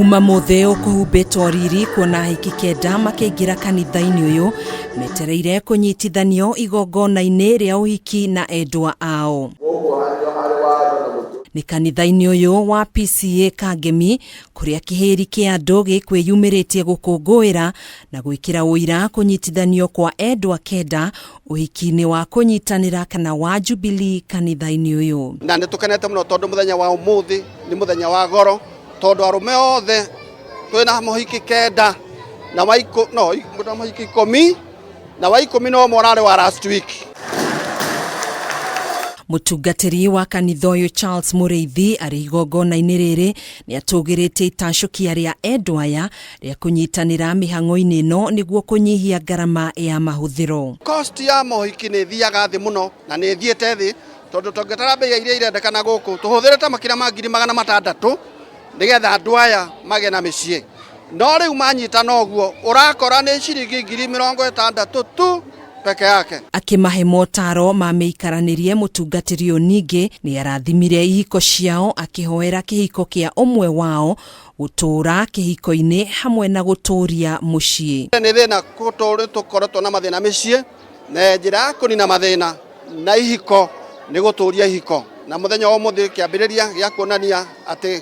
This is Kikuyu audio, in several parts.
Kuma mũthĩ ũkũhumbĩtwo riri kuona ahiki kenda makĩingĩra kanitha-inĩ ũyũ metereire kũnyitithanio igongona-inĩ rĩa ũhiki na endwa ao. Nĩ kanitha-inĩ ũyũ wa PCEA Kangemi kũrĩa kĩhĩri kĩa andũ gĩkwĩyumĩrĩtie gũkũngũĩra na gwĩkĩra ũira kũnyitithanio kwa endwa kenda ũhiki-inĩ wa kũnyitanĩra kana wa Jubilee kanitha-inĩ ũyũ. Na nĩ tũkenete mũno tondũ mũthenya wa ũmũthĩ nĩ mũthenya wa goro tondũ arũme othe twĩna mohiki kenda na wa no na mohiki ikũmi na wa 11 ũrarĩ wa last week. Mũtungatĩri wa kanitha ũyũ Charles Mũrĩithi arĩ igongona-inĩ rĩrĩ nĩ atũgĩrĩtie itacũkia rĩa endwa aya rĩa kũnyitanĩra mĩhang'o-inĩ ĩno nĩguo kũnyihia ngarama ya mahũthĩro. Cost ya mohiki nĩ ĩthiaga thĩ mũno na nĩ ĩthiĩte thĩ tondũ tũngĩtara mbia iria irendekana gũkũ tũhũthĩrĩte makĩria ma 600,000 nĩgetha andũ aya magĩe na mĩciĩ, no rĩu manyitana ũguo ũrakora nĩ ciringi 60,000 tu peke yake. Akĩmahe motaro ma mĩikaranĩrie mũtungatĩri ũyũ ningĩ nĩ arathimire ihiko ciao akĩhoera kĩhiko kĩa ũmwe wao gũtũũra kĩhiko-inĩ hamwe na gũtũũria mũciĩ. Nĩ thĩna tũkoretwo na mathĩna mĩciĩ na njĩra ya kũnina mathĩna na ihiko nĩ gũtũũria ihiko, na mũthenya wa ũmũthĩ kĩambĩrĩria gĩa kuonania atĩ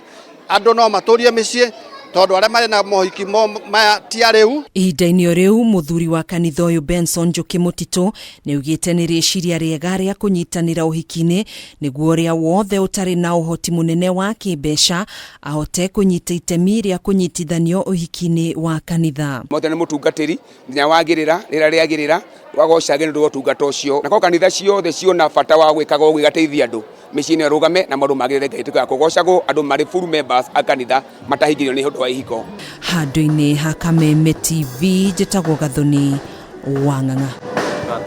andũ no matũrie mĩciĩ tondũ arĩa marĩ na mohiki maya ti arĩu. Ihinda-inĩ o rĩu mũthuri wa kanitha ũyũ Benson Njũkĩ Mũtitũ nĩ augĩte nĩ rĩciria rĩega rĩa kũnyitanĩra ũhiki-inĩ nĩguo ũrĩa wothe ũtarĩ na ũhoti mũnene wa kĩmbeca ahote kũnyita itemi rĩa kũnyitithanio ũhiki-inĩ wa kanitha. Mothe nĩ mũtungatĩri nginya wagĩrĩra rĩrĩa rĩagĩrĩra wagocage nĩ ũndũ wa ũtungata ũcio. Na korwo kanitha ciothe ciona bata wa gwĩkaga ũguo igateithia andũ mĩciĩ-inĩ ĩrũgame na maũndũ magĩrĩre Ngai ĩtuĩke ya kũgocagwo andũ marĩ full members a kanitha matahingĩrio nĩ ũndũ wa ihiko. Handũ-inĩ ha Kameme TV njĩtagwo Gathoni wa Ng'ang'a.